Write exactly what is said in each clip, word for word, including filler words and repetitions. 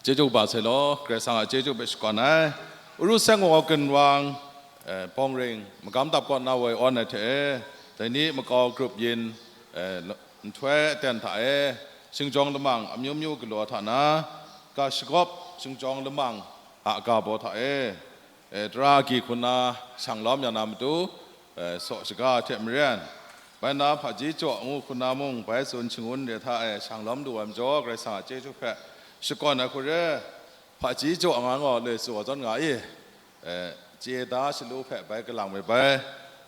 Chyeju kaba sai law, Karai Kasang a chyeju hpe shakawn ai. Uru seng wa ginwang, eh, bawng ring, magam dap kaw na woi awn ai hte e, dai ni makau grup yin, eh, nhtoi aten hta e, shingjawng lamang amyu myu galaw hta na, ga shagawp shingjawng lamang a ga baw hta e, eh, tara agyi hku na shang lawm ya na matu, eh, saw shaga ai hte maren, bai na hpaji jaw ngu hku na mung bai tsun shangun re hta e shang lawm lu ai majaw, Karai Kasang a chyeju hpe shakawn ai hku re, hpaji jaw nga gaw loi tsu wa zawn nga i, eh, chye da shalu hpe bai kalang myit bai,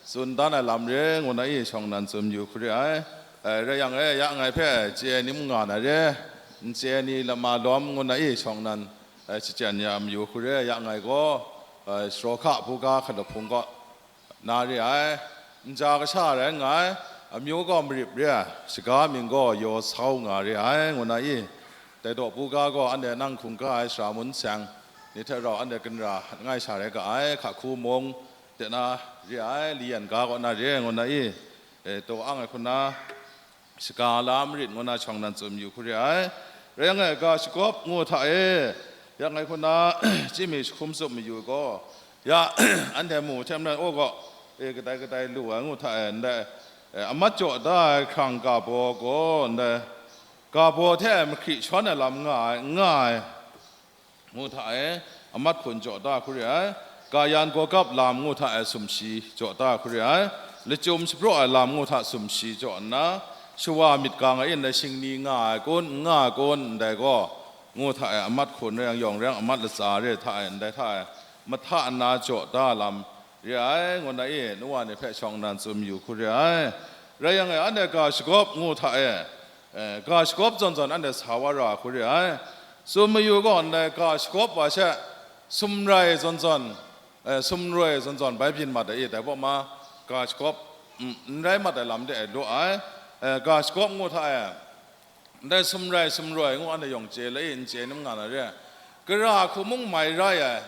tsun dan ai lam re ngu na i shawng nnan tsun yu hku re ai. Eh, rai yang e, ya ngai hpe chye ni mung nga na re, n chye ni lama lawm ngu na i shawng nnan, eh, shachyen ya mayu hku re, ya ngai gaw, eh, Srawhka buga hkalap hpung kaw na re ai, nja kasha rai nngai, amyu gaw Marip re ai, shaga mying gaw Yaw Sau nga re ai, ngu na i, dai daw buga gaw anhte nang hkungga ai sara mun seng ni hte rau anhte ginra ngai sha rai ga ai, hka hku mung de na re ai, Liyan ga kaw na re ai, ngu na i, e, taw ang ai hku na, shaga la marit ngu na shawng nnan tsun yu hku re ai. Rai yang e, ga shagawp ngu hta e, ya ngai hku na, chyi mi jahkum tsup mayu gaw, ya, anhte mu hte maren, o gaw, e, kadai kadai lu ai ngu hta e, ndai, e, amat jaw da ai hkrang ga baw gaw, ndai, ga baw hte ai mahkri shawn ai lam nga ai, n nga ai, ngu hta e, amat hkun jaw da hku re ai, ga yan gawgap lam ngu hta e sumshi jaw da hku re ai, lachyum shapraw ai lam ngu hta sumshi jaw nna, shawa myit gang ai in dai shingni nga ai kun, n nga ai kun, ndai gaw, ngu hta e, amat hkun rai yang, yawng rai yang, amat latsa re hta e, ndai hta e, mahta nna jaw da lam re ai, ngu na i, nu wa ni hpe shawng nnan tsun yu hku re ai. Rai yang e, anhte ga shagawp ngu hta e, eh, ga shagawp zawn zawn anhte sa wa ra hku re ai. Tsun mayu gaw, ndai ga shagawp wa she, sumrai zawn zawn, eh, sumroi zawn zawn bai byin mat ai, dai baw ma, ga shagawp, mm, n rai mat ai lam de ai lu ai. Eh, ga shagawp ngu hta e, ndai sumrai, sumroi ngu anhte yawng chye lai, n chye ni mung nga na re. Gara hku mung mai rai ai,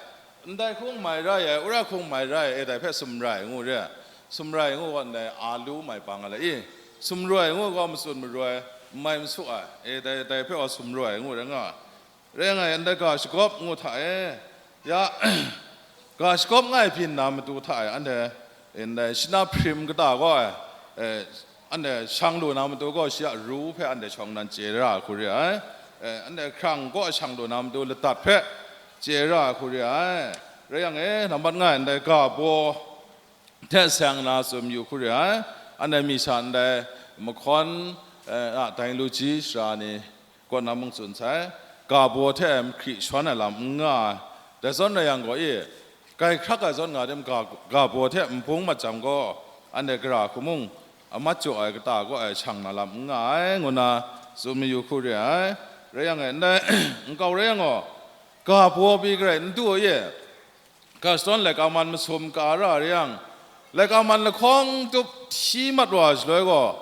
ndai hku mung mai rai ai, ura hku mung mai rai ai, e dai hpe sumrai ngu re. Sumrai ngu gaw ndai alu mai pa nga lai i, sumroi ngu gaw matsun maroi, n mai masu ai, e dai, dai hpe gaw sumroi ngu rai nga ai. Rai nga ai, ndai ga shagawp ngu hta e, ya, ga shagawp ngai byin na matu hta e, anhte ndai shana hprim kata gaw ai, e, anhte shang lu na matu gaw, shi a ru hpe anhte shawng nnan chye ra ai hku re ai. E, anhte hkrang kaw shang lu na matu ladat hpe chye ra ai hku re ai. Rai yang e, nambat nga ai ndai ga baw hte seng na tsun yu hku re ai. Anhte mi sha ndai mahkawn, e, a dai lu ji sara ni kaw na mung tsun sai, ga baw hte ai mahkri shawn ai lam n nga ai. Dai zawn rai yang gaw e, grai hkrak ai zawn nga tim ga, ga baw hte nbung mat jang gaw, anhte gara hku mung amat jaw ai kata kaw ai shang na lam n nga ai, ngu na tsun mayu hku re ai. Rai yang e, ndai nkau rai yang gaw, ga baw pyi garai n du e, ga shadawn laika man masum ka ra re yang, laika man lahkawng tup hti mat wa shaloi gaw,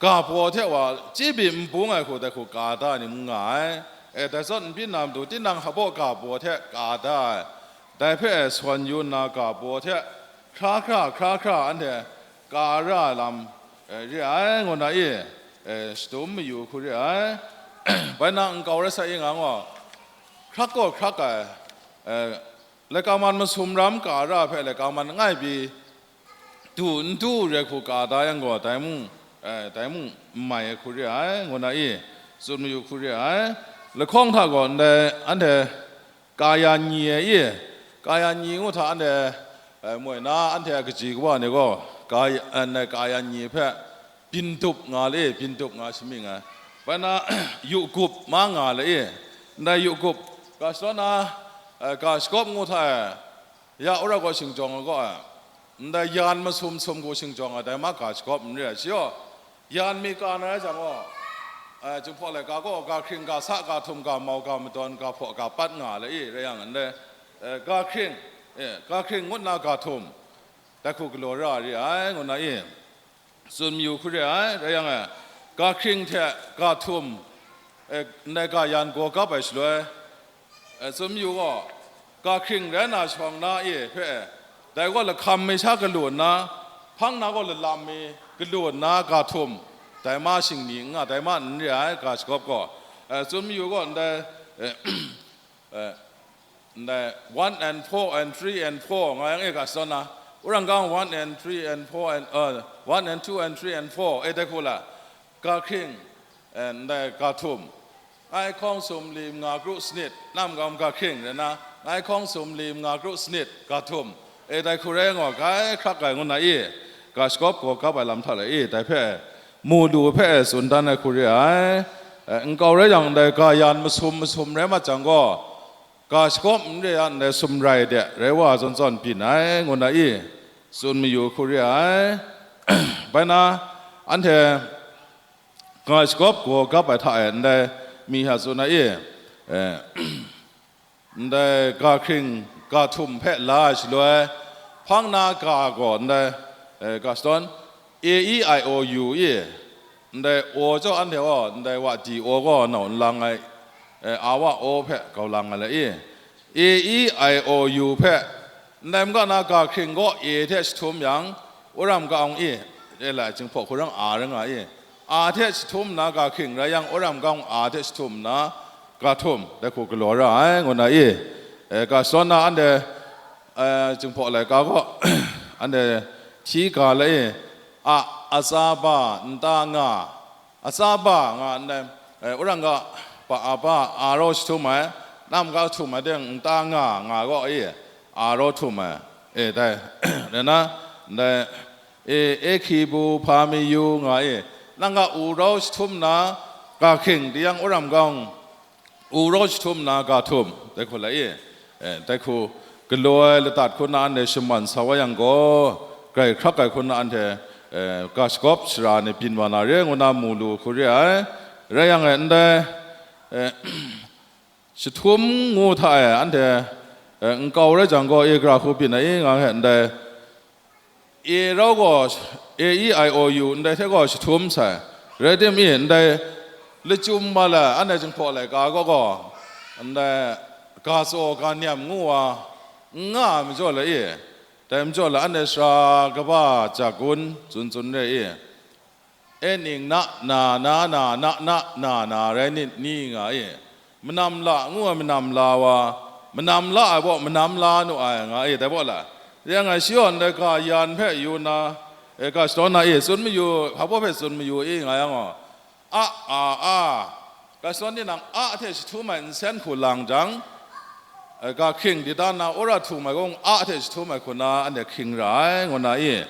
ga baw hte wa chyebi nbung ai hku dai hku ka da ai ni n nga ai. E, dai zawn n byin na matu, tinang hpaw ga baw hte ka da ai, dai hpe sawn yu nna ga baw hte hkra hkra, hkra hkra anhte ka ra ai lam, e, re ai, ngu na i, e, shadum mayu hku re ai. Bai na nkau rai sa i nga gaw, hkrak gaw hkrak ai, e, laika man masum ram ka ra hpe laika man langai pyi du n du re hku ka da yang gaw, dai mung, eh, dai mung n mai ai hku re ai, ngu na i tsun mayu hku re ai. Lahkawng hta gaw ndai anhte ka ya nyi ai i, ka ya nyi ngu hta anhte, eh, moi na anhte a kaji kawa ni gaw ka ya, eh, ndai ka ya nyi hpe byin dup nga le, byin dup nga shamying ai. Bai na, yu gup ma nga le i, ndai yu gup, ga shadawn na, eh, ga shagawp ngu hta e, ya wora gaw shingjawng ai gaw, eh, ndai yan masum sum hku shingjawng ai, dai ma ga shagawp n re ai. Shi gaw, yan mi ka na rai jang gaw, eh, Jinghpaw laika gaw, ga hkring, ga sa, ga htum, ga mau, ga madawn, ga hpaw, ga pat nga le i, rai yang, ndai, eh, ga hkring, eh, ga hkring ngut na ga htum, dai hku galaw ra re ai, ngu na i, tsun mayu hku re ai, rai yang e, ga hkring hte ga htum, e, ndai ga yan gaw gap ai shaloi, e, tsun mayu gaw, ga hkring rai na shawng na e hpe, dai gaw lahkam mi sha galu nna, hpang na gaw lalam mi galu nna ga htum, dai ma shingni n nga, dai ma n re ai, ga shagawp gaw, e, tsun mayu gaw ndai, e, Eh, ndai one and four and three and four nga yang e ga shadawn na, wurang gang one and three and four and, uh, one and two and three and four e dai hku la, ga hking, eh, ndai ga htum, ngai hkawng sumli manga kru sanit, nam gam ga hking rai na, ngai hkawng sumli manga kru sanit ga htum e dai hku rai ngaw, gai hkrak gai ngu na i, ga shagawp gaw gap ai lam hta la i, dai hpe mu lu hpe tsun dan ai hku re ai. Eh, nkau rai yang, ndai ga yan masum masum rai mat jang gaw, ga shagawp n re ai ndai sumrai de rai wa zawn zawn byin ai, ngu na i, tsun mayu hku re ai. Bai na, anhte ga shagawp gaw gap ai hta e ndai mi hta tsun ai i, eh, ndai ga hking ga htum hpe la ai shaloi, hpang na ga gaw ndai, eh, ga shadawn, A E I O U i, ndai o jaw anhte gaw, ndai wa di o gaw nau n lang ai, eh, a wa o hpe gau lang ai la i, A E I O U hpe, ndai maga na ga hking gaw e hte jahtum yang, wurang ga-awng i, e la, Jinghpaw hku rang a rai nga i, a hte jahtum nna ga hking rai yang, wurang ga-awng a hte jahtum nna ga htum, dai hku galaw ra ai, ngu na i, eh, ga shadawn na anhte, eh, Jinghpaw laika gaw, anhte hti ga la i, a, a tsa ba, nta nga, a tsa ba nga ndai, eh, wurang ga, pa, a ba, a rau jahtum ai, nam ga htum ai teng, nta nga, nga gaw i, a rau htum ai, e dai, rai na, ndai, e, e hki bu hpa mi yu nga i, nang ga u rau jahtum na, ga hking di yang wurang ga-awng, u rau jahtum na ga htum, dai hku la i, eh, dai hku galaw ai ladat hku na anhte shaman sa wa yang gaw, grai hkrak ai hku na anhte, eh, ga shagawp shara ni byin wa na re ngu na mu lu hku re ai. Rai yang e, ndai, eh, jahtum ngu hta e anhte, eh, nkau rai jang gaw, e gara hku byin ai i nga he ndai, e rau gaw, A E I O U ndai hte gaw jahtum sai. Rai tim i, ndai lachyum ma la, anhte Jinghpaw laika gaw gaw, ndai ga tsaw ga nem ngu wa, n nga ai majaw la i, dai majaw la, anhte sara kaba jagun tsun tsun re i, e ning na, na, na, na, na, na, na, na rai nit ni nga i, manam la ngu ai manam la wa, manam la ai baw manam la nu ai nga i, dai baw la, yang ai shi yawn dai ga yan hpe yu na, e, ga shadawn na i, tsun mayu, hpa baw hpe tsun mayu i nga yang gaw, a, a, a, ga shadawn tinang a hte jahtum ai nsen hku lang jang, e, ga hking di dan na, wora htum ai gaw a hte jahtum ai hku na anhte hking ra ai, ngu na i,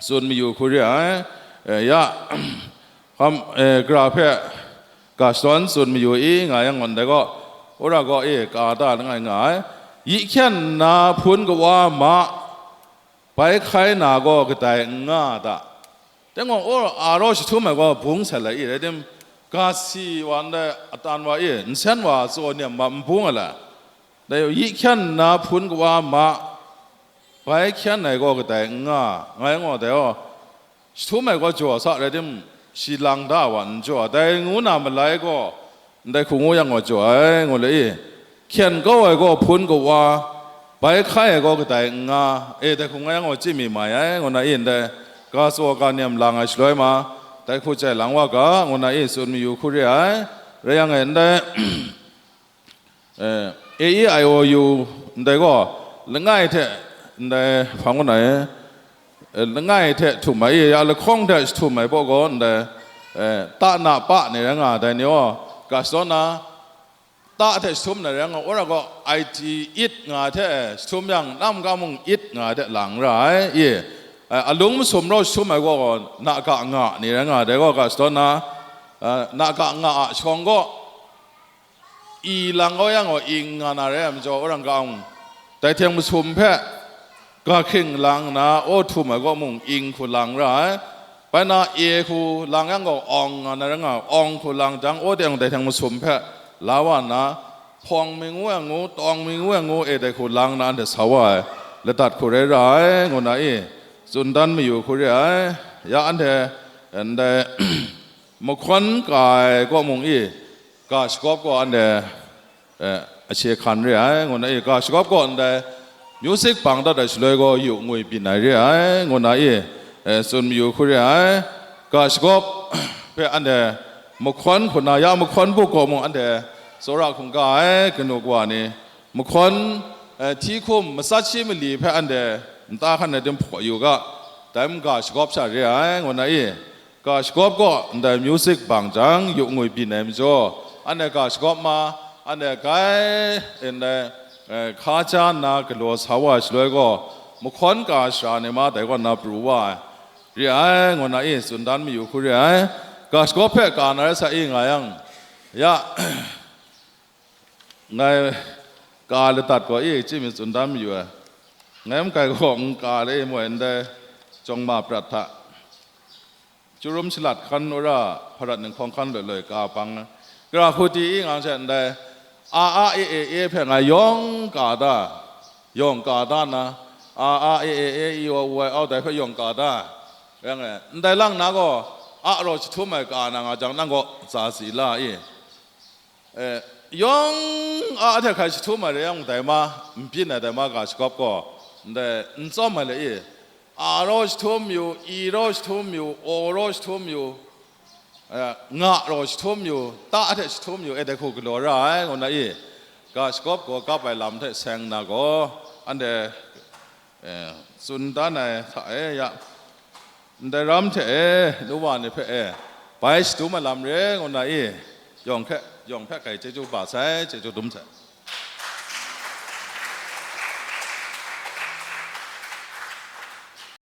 tsun mayu hku re ai. E, ya, hkam, e, gara hpe ga shadawn tsun mayu i nga yang gaw, ndai gaw, wora gaw e ka da langai nga ai. Yi hkyen nna hpun kawa ma, bai hkai na gaw kadai n nga a ta? Dai gaw, a rau jahtum ai gaw bung sai la i, rai tim, ga si wa ndai atan wa i, nsen wa tsaw nem ma n bung ai la? Dai yi hkyen nna hpun kawa ma, bai hkyen ai gaw kadai n nga, ngai gaw dai gaw, jahtum ai gaw jaw sa rai tim, shi lang da wa n jaw, dai ngu na malai gaw, ndai hku ngu yang gaw jaw ai, ngu le i, hkyen kau ai gaw hpun kawa, bai hkai ai gaw kadai n nga, e, dai hku ngu yang gaw chyi mi mai ai, ngu na i, ndai ga tsaw ga nem lang ai shaloi ma, dai hku jai lang wa ga, ngu na i, tsun mayu hku re ai. Rai yang e, ndai, eh, A E I O U ndai gaw, langai hte, ndai hpang ngu na e, eh, langai hte htum ai, ya lahkawng hte jahtum ai baw gaw ndai, eh, ta na pa ni rai nga ai, dai ni gaw, ga shadawn na, ta hte jahtum na rai nga, wora gaw I T it nga hte jahtum yang, nam ga mung it nga hte lang ra ai, i, eh, alung masum rau jahtum ai gaw, na ga nga ni rai nga ai, dai gaw, ga shadawn na, eh, na ga nga a shawng gaw, i lang kau yang gaw, ing nga na rai ai majaw, wora ga-awng, dai hte masum hpe ga hking lang nna, aw htum ai gaw mung ing hku lang ra ai. Bai na, e hku lang yang gaw, awng nga na rai nga, awng hku lang jang, aw teng dai hte masum hpe la wa nna, hpawng mi ngu yang ngu, tawng mi ngu yang ngu, e dai hku lang nna anhte sa wa ai, ladat hku rai ra ai, ngu na i, tsun dan mayu hku re ai. Ya anhte, ndai, mahkawn ka ai kaw mung i, ga shagawp gaw anhte, eh, ahkye hkan re ai, ngu na i, ga shagawp gaw ndai music bang dat ai shaloi gaw yu ngwi byin ai re ai, ngu na i, eh, tsun mayu hku re ai. Ga shagawp hpe anhte mahkawn hku na, ya mahkawn buk gaw mung anhte Tsawra hkungga ai kanu kawa ni, mahkawn, eh, hti hkum matsat shi mali hpe anhte nta hkan ai tim hpaw yu ga, dai mung ga shagawp sha re ai, ngu na i, ga shagawp gaw ndai music bang jang, yu ngwi byin ai majaw, anhte ga shagawp ma, anhte grai ndai, eh, hka ja nna galaw sa wa ai shaloi gaw, mahkawn ga shara ni ma dai kaw na pru wa ai, re ai, ngu na i, tsun dan mayu hku re ai. Ga shagawp hpe ka na rai sa i nga yang, ya, ngai ka ladat gaw i, chyi mi tsun dan mayu ai. Ngai makai gaw n ka le i, moi ndai jawng ma prat hta, Churum shalat hkan, wora hparat ninghkawng hkan loi loi ka bang, kara hku ti i ngang hte ndai a a e e e hpe ngai yawng ka da, yawng ka da nna, a a e e e i wa wu ai au dai hpe yawng ka da. Yang e, ndai lang na gaw a raw jahtum ai ka na nga jang, nang gaw tsa si la i? Eh, yawng a hte hkai jahtum ai rai yang, dai ma, n byin ai dai ma ga shagawp gaw, ndai n tsawm ai le i? A raw jahtum yu, i raw jahtum yu, o raw jahtum yu, eh, nga raw jahtum yu, ta hte jahtum yu, e dai hku galaw ra ai, ngu na i? Ga shagawp gaw kap ai lam hte seng nna gaw, anhte, eh, tsun dan ai hta e ya, ndai ram hte e, nu wa ni hpe e, bai shadum ai lam re, ngu na i? Yawng hpe, yawng hpe hkai chyeju ba sai, chyeju dum sai.